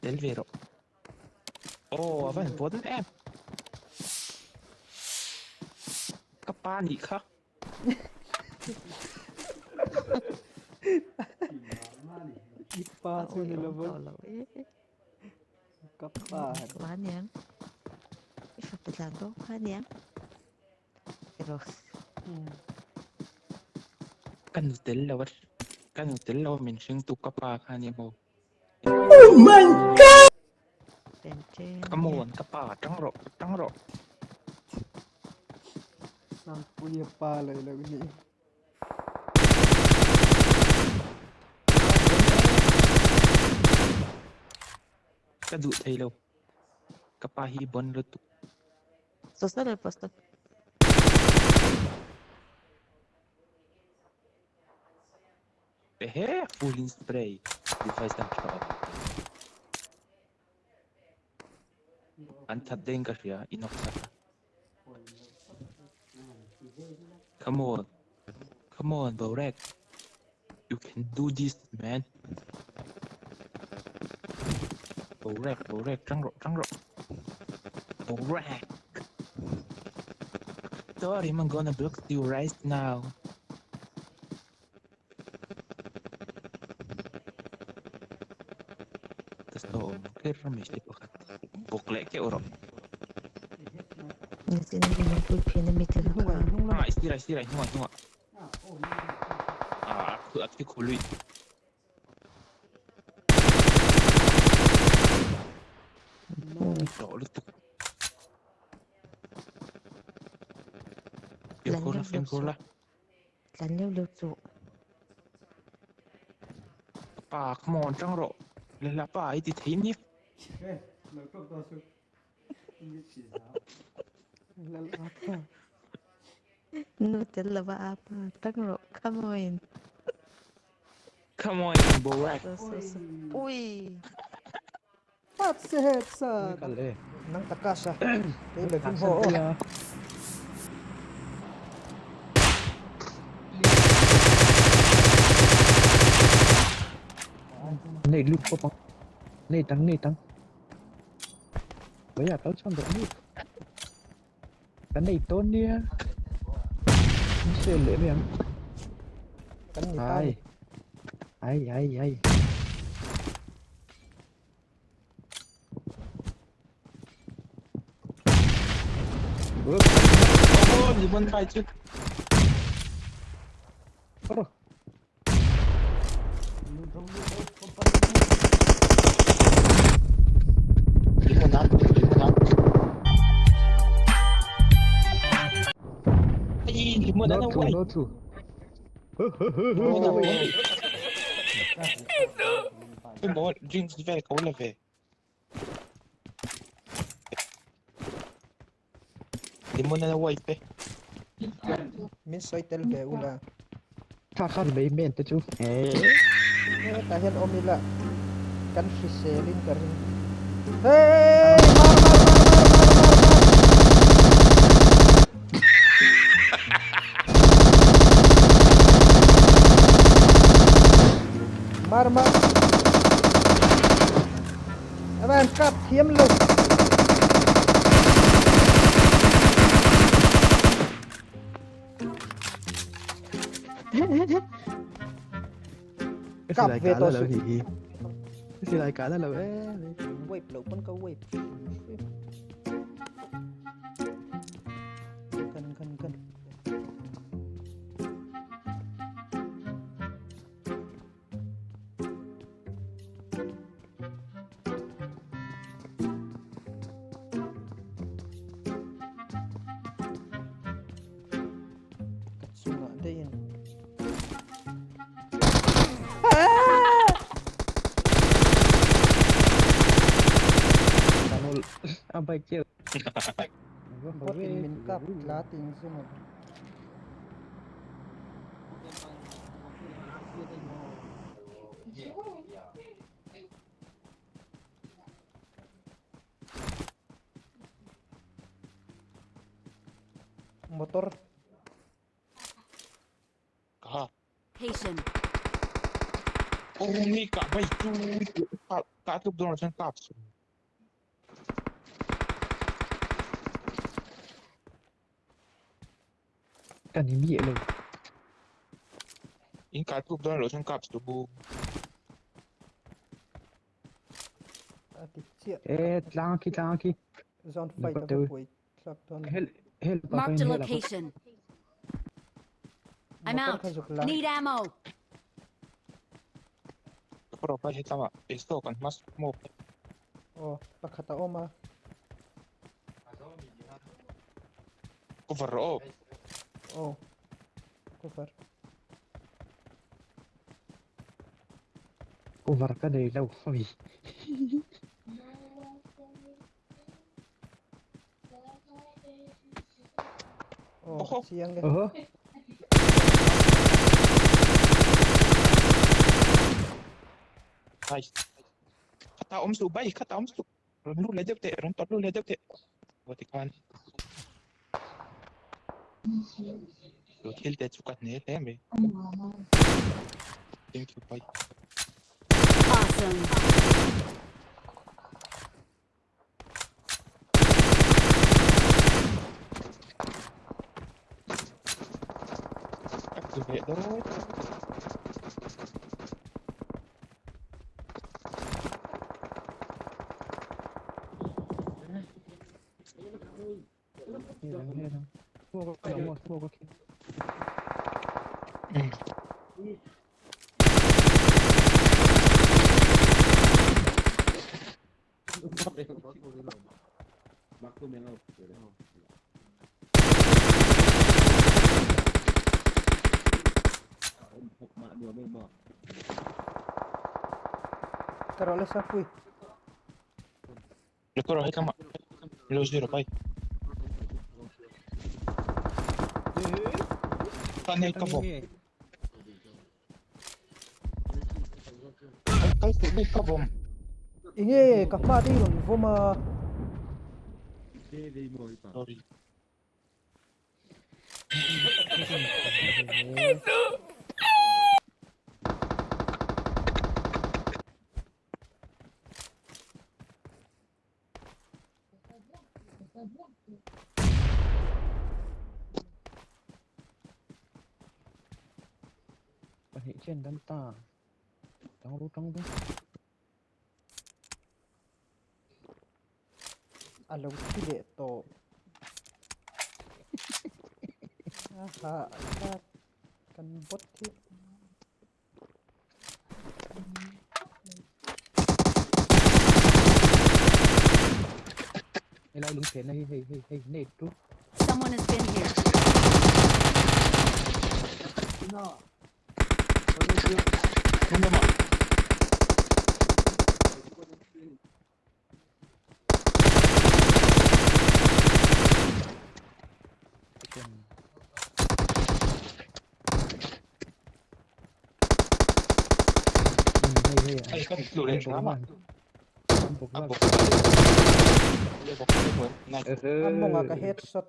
Tel ve rawh. Aw a va han pawt em. Ka pa nih kha. I pa chu ni lo va. Ka pa. Wa niang. I fapa tlan bo kha niang. Ero. Ka nu tel lo a ka nu tel lo min hringtu ka pa kha ni maw. Oh my god! Come on, ka pa, tang rawh, tang rawh. Sangpuia pa lo lo ni. Ka duh thei lo. Ka pa hi bon lutuk. Sostan el posto. Ehe, full in spray. Device dang tha awm. An that deng ka hria, in awk that a. Come on. Come on, Borek. You can do this, man. Borek, Borek, tang rawh, tang rawh. Borek. Sorry, I'm gonna block you right now. Ka sawm kher mai si pakhat bawk leh keuh rawh. Ah, sirah sirah hnungah hnungah. Ah, a thi khu lui. Tawh lutuk. Fimkhur la, fimkhur la. Tlan leuh leuh chu. Pa, come on, tang rawh. Lehla pa, i ti thei nia. Nu tel lova a pa, tang rawh, come on. Come on, Borak. So, so, so. Ui. Hatse headshot. Nang takasa. Kay laging ho. Này lúc có bóng. Này tăng này tăng. Bây giờ tao xong rồi đi. Cái này tôn đi. Nó sẽ lễ mày ăn. Kan ni ta. Ai. Ai ai ai. Oh, limon pa chu. Ồ. Limon up, limon up. Ai, limon Nó na thù wai. nó thù. Limon na wai. Limon drinks vel ka ula ve. Limon na wai pe. Min soi tel ve ula. Kha kha mấy men te chú. Eh, ta hian omila. Kan hriselin ka ring. Hey, mar mar mar mar mar mar mar. Mar mar. Aban kap thiam lo. Cái Cặp lại về cả tôi là sự- gì? Cái lại cả là ê. Wave lo pon ka wave. Kan kan kan. Katsunga dayin. Tao à bay chưa. Bot in min kap la ting sunga. Motor Ka. Patient. Oh mi kah mai chu kah kah tluk dawn ah chuan kap suh. Ka ni miah lo. In kah tluk dawn loh chuan kap suh u. A ti chiah. E tlang khi tlang khi. Zone fight a va buai thlak dawn. Hel hel pa Marked a hel location. I'm Motor out. kha zuk la. Need ammo. Ka rawh pa hetlama ei stock an hma smoke. Aw pakhat a awm a. Cover rawh aw. Aw cover. Cover ka nei lo ami. Aw chiang e. Oho. Nice. Khata awm suh bai khata awm suh. Rawn lut leh deuh teh rawn tawlh lut leh deuh teh. Aw tikhan. Chu thil te chu ka hne hle mai. Thank you bye. Awesome. Ka ti leh dawn. Ka rawh le Sapui. Lo rawh hetlama lo zir rawh pai. Ka nei ka bawm. Kal suh bik ka bawm. Enge ka hma te i rawn vawm a. Sorry. Pahnih chian dam ta. Tang ru tang ru. A lo thi leh tawh. Aha, kan bot hi. Helai lung phen na hi hei hei hei nei tu. Someone has been here. Hnung lamah. Hei kan tlu leh hram a. A bawk a bawk a. A mawngah ka headshot.